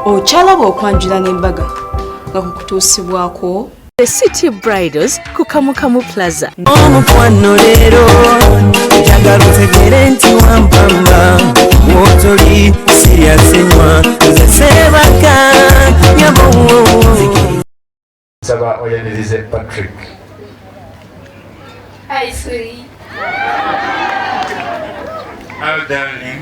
Okyalaba okwanjula n'embaga nga kukutuusibwako The City Bridals ku Kamukamu Plaza. Omukwano leero njagala otegere nti wampamba wotoli siryasenywa nze sebaka nyabo. Nsaba oyanirize Patrick. Hi, sweetie. Oh, darling.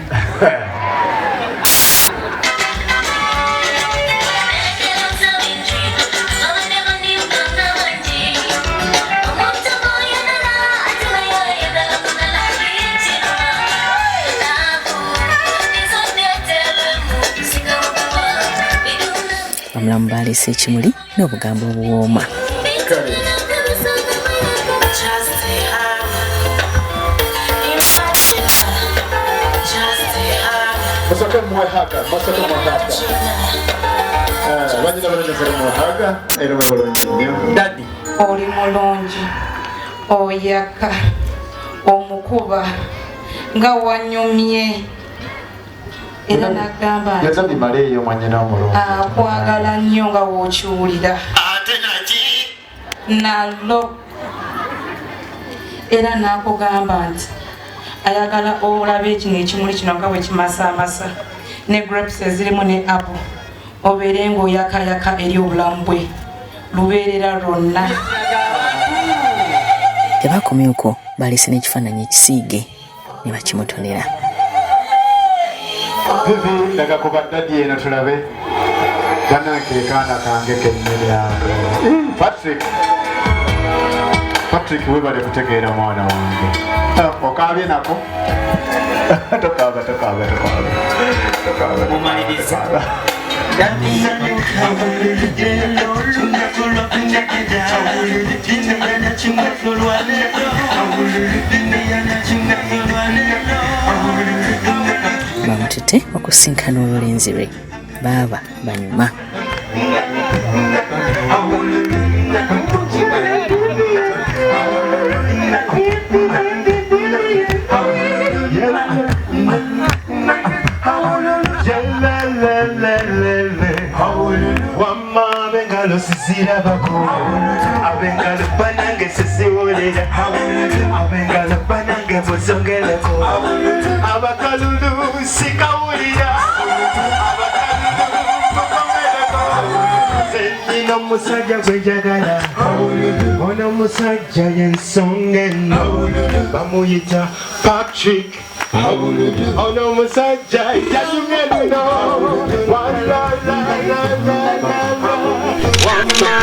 Bamulamu baleese ekimuli n'obugambo obuwooma. Masooke muwe hug, masooke muwe hug. Banyina bananyezere muwe hug, era mwe bulungi nnyo. Daddy. Oli mulungi, oyaka, omukuba nga wanyumye, era nagamba nti Byonna bimaleeyo mwannyina omulungi. Akwagala nnyo nga w'okiwulira. Ate naki? Nalo era n'akugamba nti ayagala olabe kino ekimuli kino nga bwe kimasaamasa ne grapes ezirimu ne apple, obeere ng'oyakayaka eri obulamu bwe lubeerera lwonna. Tebakomye okwo, baleese n'ekifaananyi ekisiige ne bakimutonera. Vivi, daga ku baddadi eno tulabe. Bannange, kaana kange kennyini ako. Patrick. Patrick, webale kutegeera mwana wange. Okaabye nako? Tokaaba, tokaaba, tokaaba. Tokaaba. Mumaliriza. Tokaaba. Bamututte okusinkana olulenzi lwe baaba banyuma. Wamma ab'engalo sizirabako, ab'engalo banange sisiwulira, ab'engalo banange muzongereko, abakalulu sikawulira, abakalulu mukomereko. Nze nina omusajja gwe njagala, ono omusajja y'ensonga eno bamuyita Patrick. Ono omusajja yanyumye luno. Wa la la la la la la. Wamma.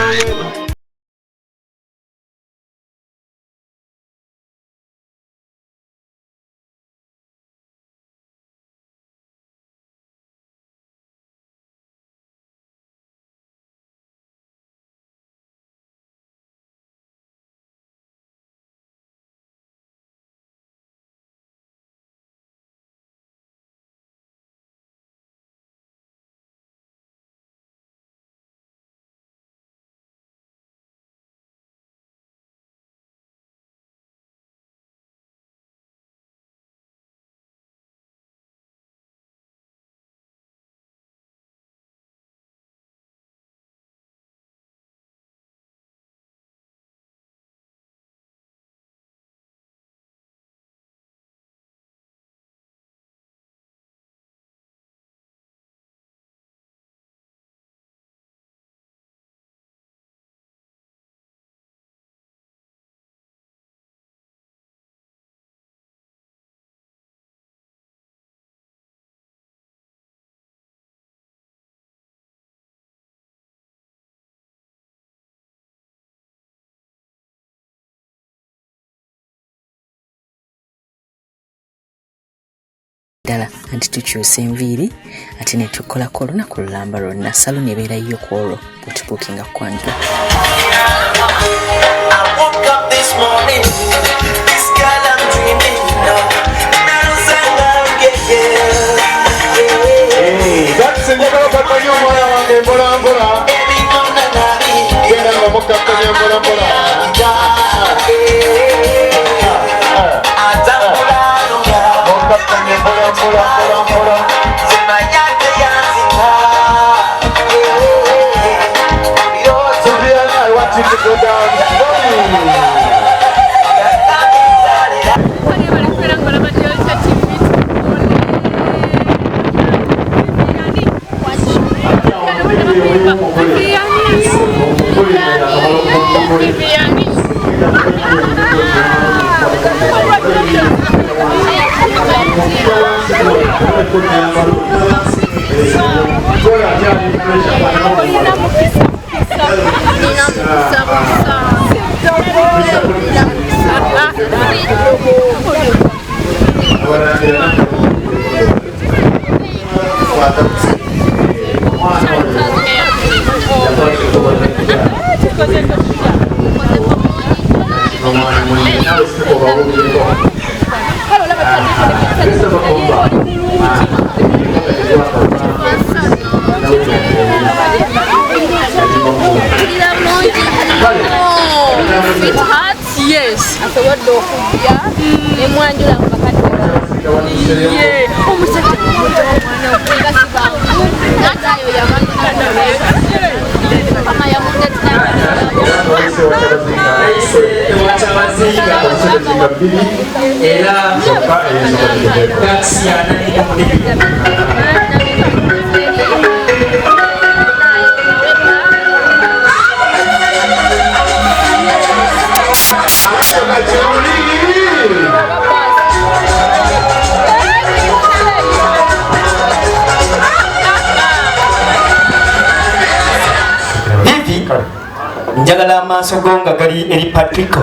Ddala anti tukyusa enviiri ate ne tukolako olunaku lulamba lwonna. Saluni ebeera yo ku olwo bw'otubuukinga kwanjula. I woke up this morning, this girl I'm dreaming of. Narusanga, yeah. That's njagala okakkanye omwana wange mpola mpola. Genda nga mukakkanya mpola mpola. Mukakkanye mpola mpola mpola mpola. Yes, asobodde okujja ne mwanjula mu bakadde ye omusajja muto omwana nga si bangu natayo yamama yamundeetera era takisi yananira Vivi, njagala amaaso go nga gali eri Patrick.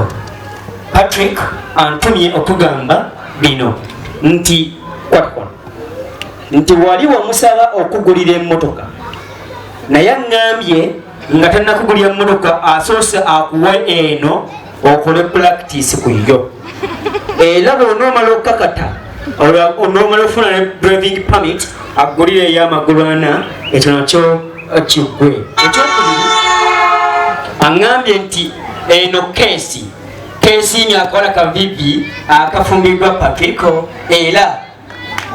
Patrick antumye okugamba bino nti kwatwa nti wali wamusaba okugulira emmotoka naye aŋŋambye nga tannakugulira emmotoka asoose akuwa eno okole practice ku yo era bw'onoomala okukakata onoomala okufuna ne driving permit akugulire ey'amagulu ana ekyo nakyo kiggwe. Ekyokubiri aŋŋambye nti eno keesi keesiimye akawala ka Vivi akafumbiddwa Patrick era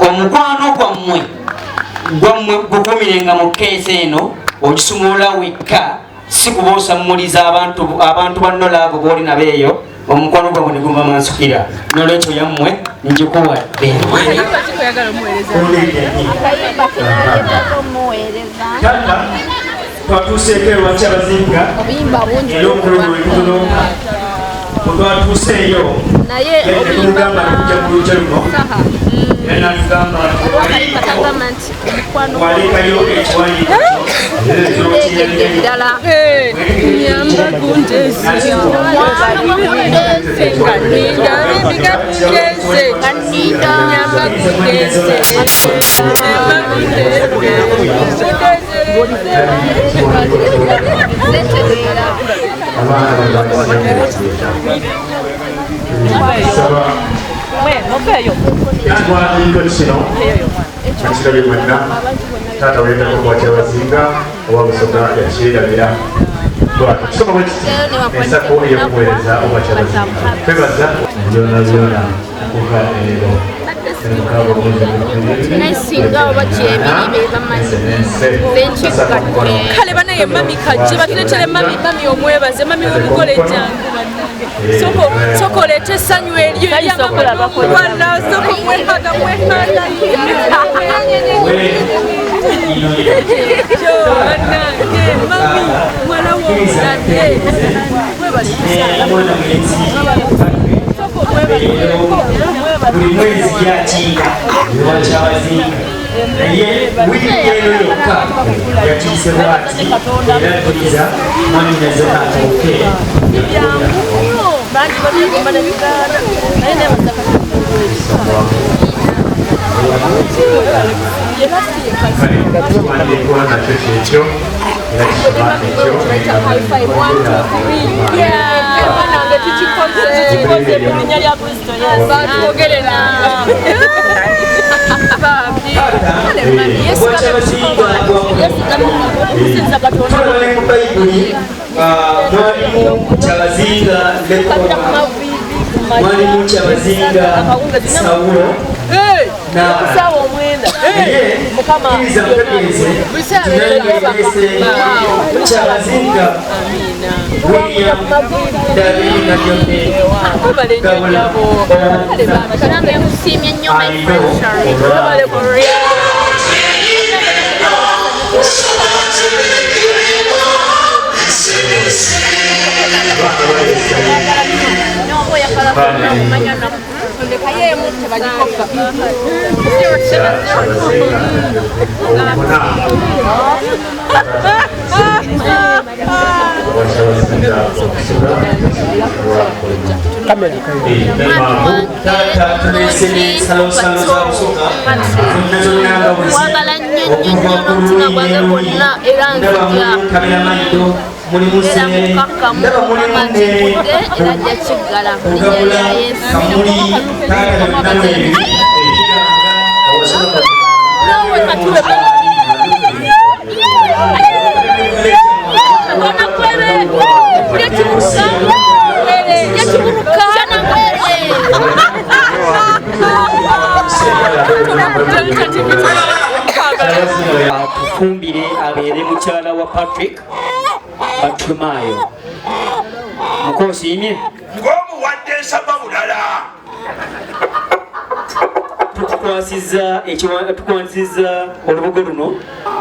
omukwano gwammwe gukuumirenga mu keesi eno ogisumulula wekka si kuba osammuliza abantu banno laavu b'oli nabo eyo omukwano gwabwe ne guva mansukira n'olwekyo yammwe ngikuwadde. Twatuuseeko ewa Kyabazinga era omukulu gwe twatuuseeyo tumugamba okujja mu lujja luno era n'atugamba walekayo ekiwandiiko Ekiwandiiko kino akirabye mwenna taata weyendako kwa Kyabazinga owa Busoga yakyerabira tusoma bwe kiti ensako ey'okuweereza obwa Kyabazinga twebaza byona byona okuva leero Kale banaye mami kajje batuleetere mami mami omwebaze mami w'omugole jangu bannange soko oleete essanyu eryo eryamawala soko mwehaga mwehaga bannange mami muwala w'omulabye buli mwezi yakiika ewa Kyabazinga naye wiiki eno yokka yakiise bw'ati era tuliza mwannyinaze atuuke. Ekiwandiiko nakyo kyekyo era kisoma ekyo Tulaba mu Bayibuli mwalimu Kyabazinga mwalimu Kyabazinga Sawulo naye mutegeeze Kyabazinga William David Nadiope Gabula Kwagala nnyo nnyo nnyo n'omutima gwange gwonna era nzija era mukakkamu mukama nkigudde era ajja kiggala mu linnya lya Yesu. Atufumbire abeere mukyala wa Patrick Batumayo. Mukoosiimye ng'omuwadde ensava bulala. Tukwasizza olubugo luno,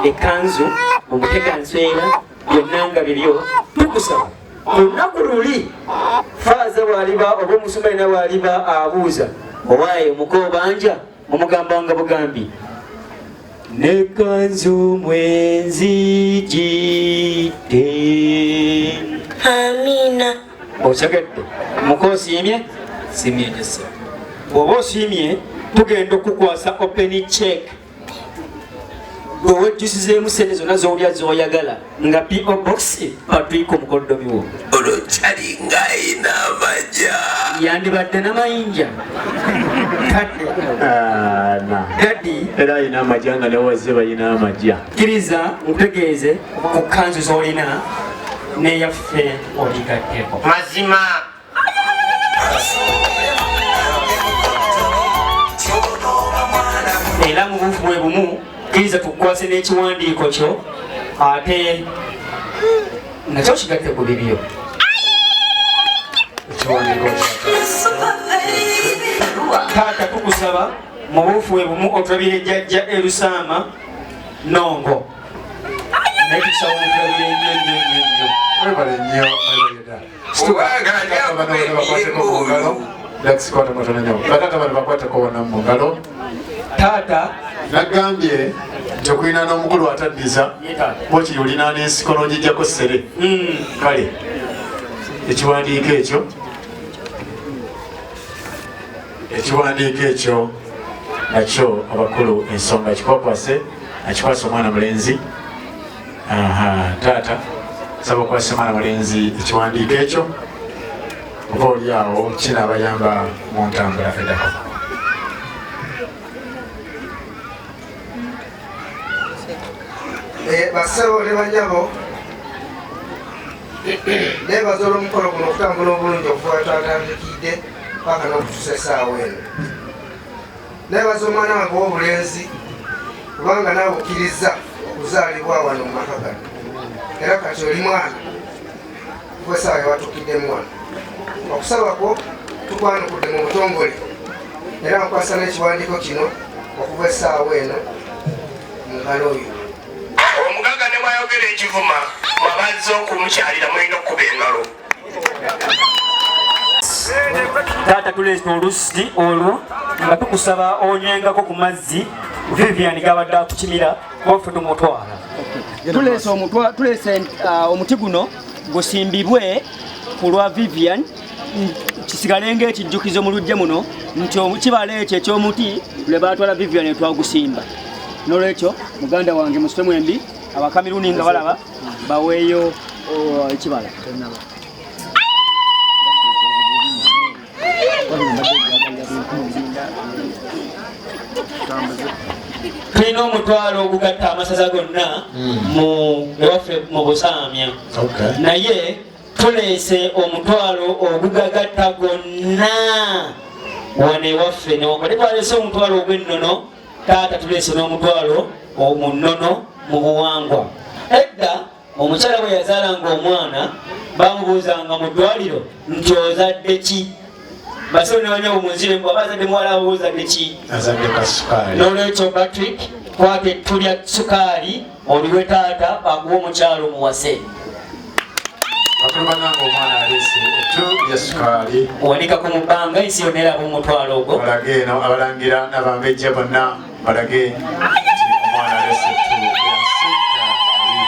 ekkanzu, omuteganswera, byonna nga bibyo. Tukusaba olunaku luli faaza bw'aliba oba omusumba yenna bw'aliba abuuza owaaye omukoobanja omugambanga bugambi nekanzu mwenzijidde. Amina. Otegedde? Muko osiimye? Siimye nnyo. Bw'oba osiimye tugenda okukwasa open check gwe wejjusizeemu sente zonna z'olya z'oyagala nga P.O. Box Patrick omukoddomi wo. Olwo kyalinga ayina amajja. Yandibadde n'amayinja. Daddy era ayina amajja nga newazze balina amajja. Kkiriza nkutegeeze ku kkanzu z'olina n'eyaffe oligatteko. Mazima. Era mu bufu bwe bumu kkiriza tukukwase n'ekiwandiiko kyo ate nakyo kigatte ku bibyo. Taata tukusaba mu bufu bwe bumu otulabire jjajja Erusama Nongo. Naye tukusaba omutulabire nnyo nnyo nnyo nnyo. Mwebale nnyo, mwebale ddala. Bataata bano bakwateko bonna mu ngalo. Taata nagambye nti okulina n'omukulu ataddiza bwokiri olina n'ensiko n'ogijjako ssere. Kale ekiwandiiko ekyo nakyo abakulu ensonga kikwakwase akikwasa omwana mulenzi. Taata saba okwasa omwana mulenzi ekiwandiiko ekyo oba oli awo kinaabayamba mu ntambula eddako. Bassebo ne bannyabo, neebaza olw'omukolo guno okutambula obulungi okuva twatandikidde paka n'okutuusa essaawa eno. Neebaza omwana wange ow'obulenzi kubanga naawe okkirizza okuzaalibwa wano mu maka gano, era kati oli mwana kuba essaawa yewatuukiddemu wano. Okusaba kwo tukwanukudde mu butongole era nkwasa n'ekiwandiiko kino okuva essaawa eno mu ngalo yo. Omugagga ne bw'ayogera ekivuma mwabazze okumukyalira mulina okukuba engalo. Taata tuleese oluzzi olwo nga tukusaba onywengako ku mazzi Vivian gabadde akukimira waffe tumutwala. Tuleese omuti guno gusimbibwe ku lwa Vivian kisigale ng'ekijjukizo mu luggya muno nti kibala ekyo eky'omuti lwe baatwala Vivian twagusimba. N'olwekyo muganda wange musitwe mwembi abakamiruni nga balaba baweeyo ekibala. Tulina omutwalo ogugatta amasaza gonna mu ewaffe mu Busaamya, naye tuleese omutwalo ogugagatta gonna wano ewaffe. Newankubadde twaleese omutwalo ogw'ennono, taata tuleese n'omutwalo mu nnono mu buwangwa. Edda omukyala bwe yazaalanga omwana bamubuuzanga mu ddwaliro nti ozadde ki? Basebo ne bannyabo munzire mbu aba azadde muwala we ozadde ki? Azadde kasukaali. N'olwekyo Patrick kwata ettu lya sukaali oliwe taata akuwe omukyalo omuwase. Bakulu bannange, omwana aleese ettu lya sukaali. Wanikako mu bbanga, ensi yonna eraba omutwalo ogwo. Balage eno abalangira n'abambejja bonna, balage nti omwana aleese ettu lya sukaali.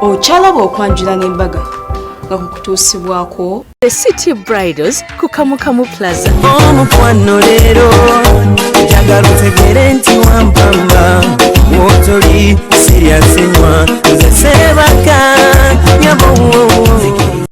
Okyalaba okwanjula n'embaga nga kukutuusibwako The City Bridals ku Kamukamu Plaza. Omukwano leero njagala otegere nti wampamba, wotoli sirya sinywa, nze sebaka nyabo.